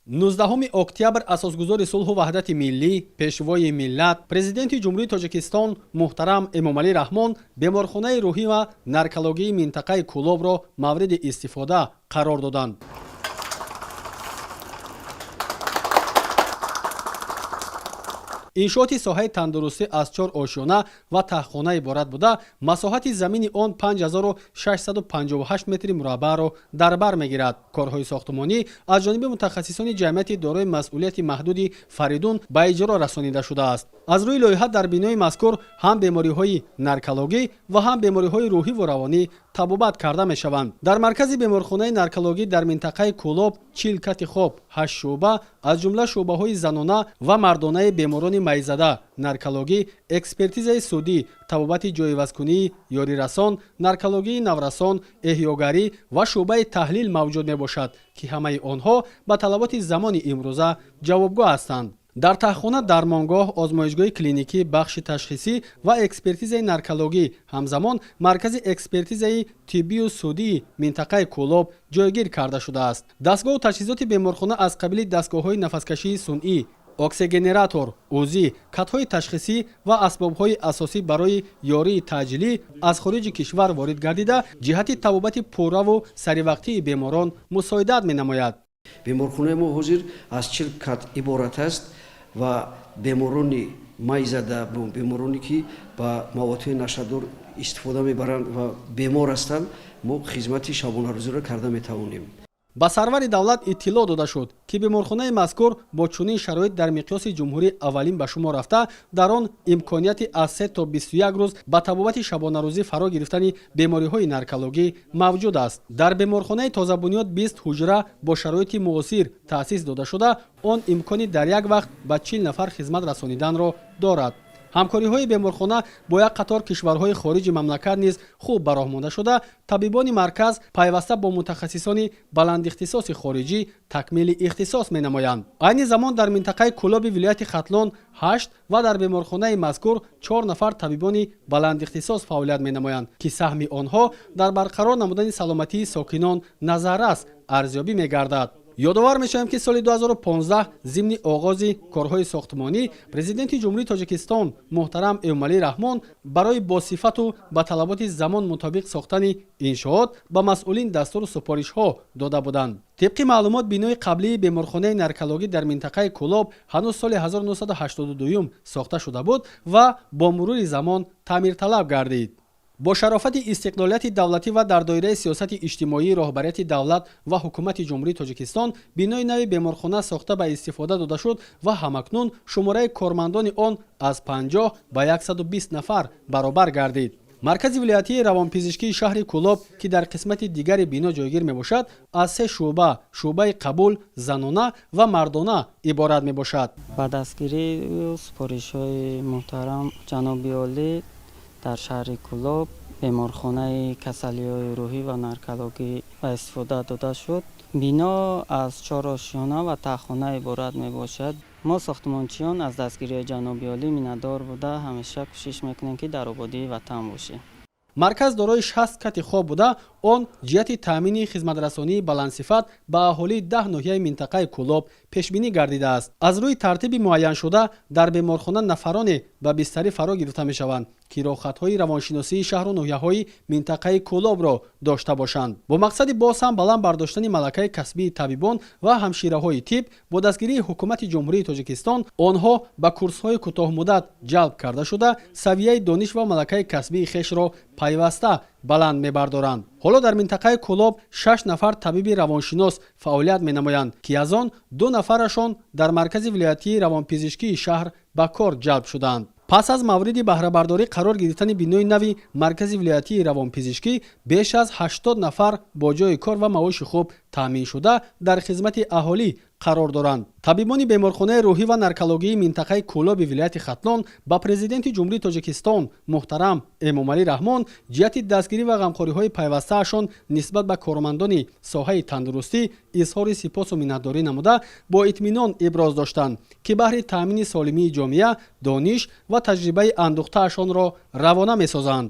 19 октябр асосгузори сулҳу ваҳдати миллӣ, пешвои миллат, Президенти Ҷумҳурии Тоҷикистон муҳтарам Эмомалӣ Раҳмон беморхонаи рӯҳӣ ва наркологии минтақаи Кӯлобро мавриди истифода қарор доданд. Иншооти соҳаи тандурустӣ аз чор ошёна ва таҳхона иборат буда, масоҳати замини он 5658 метри мураббаъро дар бар мегирад. Корҳои сохтмонӣ аз ҷониби мутахассисони ҷамъияти дорои масъулияти маҳдуди «Фаридун» ба иҷро расонида шудааст. Аз рӯи лоиҳа дар бинои мазкур ҳам бемориҳои наркологӣ ва ҳам бемориҳои рӯҳиву равонӣ табобат карда мешаванд. Дар маркази беморхонаи наркологӣ дар минтақаи Кӯлоб 40 кати хоб, ҳашт шӯъба, аз ҷумла шӯъбаҳои занона ва мардонаи беморони майзада, наркологӣ, экспертизаи судӣ, табобати ҷойивазкунии ёрирасон, наркологии наврасон, эҳёгарӣ ва шӯъбаи таҳлил мавҷуд мебошад, ки ҳамаи онҳо ба талаботи замони имрӯза ҷавобгӯ ҳастанд. Дар таҳхона дармонгоҳ, озмоишгоҳи клиникӣ, бахши ташхисӣ ва экспертизаи наркологӣ, ҳамзамон маркази экспертизаи тиббию судии минтақаи Кӯлоб ҷойгир карда шудааст. Дастгоҳу таҷҳизоти беморхона аз қабили дастгоҳҳои нафаскашии сунъӣ, оксигенератор, УЗИ, катҳои ташхисӣ ва асбобҳои асосӣ барои ёрии таъҷилӣ аз хориҷи кишвар ворид гардида, ҷиҳати табобати пурраву саривақтии беморон мусоидат менамояд. Беморхонаи мо ҳозир аз 40 кат иборат аст ва беморони майзада, бемороне ки ба маводҳои нашъадор истифода мебаранд ва бемор ҳастанд, мо хизмати шабонарӯзиро карда метавонем. Ба сарвари давлат иттилоъ дода шуд, ки беморхонаи мазкур бо чунин шароит дар миқёси ҷумҳурӣ аввалин ба шумор рафта, дар он имконияти аз 3 то 21 рӯз ба табобати шабонарӯзӣ фаро гирифтани бемориҳои наркологӣ мавҷуд аст. Дар беморхонаи тозабунёд 20 ҳуҷра бо шароити муосир таъсис дода шуда, он имкони дар як вақт ба 40 нафар хизмат расониданро дорад. Ҳамкориҳои беморхона бо як қатор кишварҳои хориҷи мамлакат низ хуб ба роҳ монда шуда, табибони марказ пайваста бо мутахассисони баландихтисоси хориҷӣ такмили ихтисос менамоянд. Айни замон дар минтақаи Кӯлоби вилояти Хатлон ҳашт ва дар беморхонаи мазкур чор нафар табибони баландихтисос фаъолият менамоянд, ки саҳми онҳо дар барқарор намудани саломатии сокинон назаррас арзёбӣ мегардад. Ёдовар мешавем, ки соли 2015 зимни оғози корҳои сохтмонӣ Президенти Ҷумҳурии Тоҷикистон муҳтарам Эмомалӣ Раҳмон барои босифату ба талаботи замон мутобиқ сохтани иншоот ба масъулин дастуру супоришҳо дода буданд. Тибқи маълумот, бинои қаблии беморхонаи наркологӣ дар минтақаи Кӯлоб ҳанӯз соли 1982 сохта шуда буд ва бо мурури замон таъмирталаб гардид. Бо шарофати истиқлолияти давлатӣ ва дар доираи сиёсати иҷтимоии роҳбарияти давлат ва ҳукумати Ҷумҳурии Тоҷикистон бинои нави беморхона сохта ба истифода дода шуд ва ҳамакнун шумораи кормандони он аз 50 ба 120 нафар баробар гардид. Маркази вилоятии равонпизишкии шаҳри Кӯлоб, ки дар қисмати дигари бино ҷойгир мебошад, аз се шӯъба: шӯъбаи қабул, занона ва мардона иборат мебошад. Ба дастгирию супоришҳои муҳтарам ҷаноби олӣ дар шаҳри Кӯлоб беморхонаи касалиҳои рӯҳӣ ва наркологӣ ба истифода дода шуд. Бино аз чор ошёна ва таҳхона иборат мебошад. Мо, сохтмончиён, аз дастгириҳои ҷаноби олӣ миннатдор буда, ҳамеша кӯшиш мекунем, ки дар ободии ватан бошем. Марказ дорои 60 кати хоб буда, он ҷиҳати таъмини хизматрасонии баландсифат ба аҳолии 10 ноҳияи минтақаи Кӯлоб пешбинӣ гардидааст. Аз рӯи тартиби муайяншуда дар беморхона нафароне ба бистарӣ фаро гирифта мешаванд, ки роҳхатҳои равоншиносии шаҳру ноҳияҳои минтақаи Кӯлобро дошта бошанд. Бо мақсади боз ҳам баланд бардоштани малакаи касбии табибон ва ҳамшираҳои тиб бо дастгирии Ҳукумати Ҷумҳурии Тоҷикистон онҳо ба курсҳои кӯтоҳмуддат ҷалб карда шуда, савияи дониш ва малакаи касбии хешро пайваста баланд мебардоранд. Ҳоло дар минтақаи Кӯлоб шаш нафар табиби равоншинос фаъолият менамоянд, ки аз он ду нафарашон дар маркази вилоятии равонпизишкии шаҳр ба кор ҷалб шуданд. Пас аз мавриди баҳрабардорӣ қарор гирифтани бинои нави маркази вилоятии равонпизишкӣ беш аз 80 нафар бо ҷойи кор ва маоши хуб таъмин шуда, дар хизмати аҳолӣ қарор доранд. Табибони беморхонаи рӯҳӣ ва наркологии минтақаи Кӯлоби вилояти Хатлон ба Президенти Ҷумҳурии Тоҷикистон муҳтарам Эмомалӣ Раҳмон ҷиҳати дастгирӣ ва ғамхориҳои пайвастаашон нисбат ба кормандони соҳаи тандурустӣ изҳори сипосу миннатдорӣ намуда, бо итминон иброз доштанд, ки баҳри таъмини солимии ҷомеа дониш ва таҷрибаи андӯхтаашонро равона месозанд.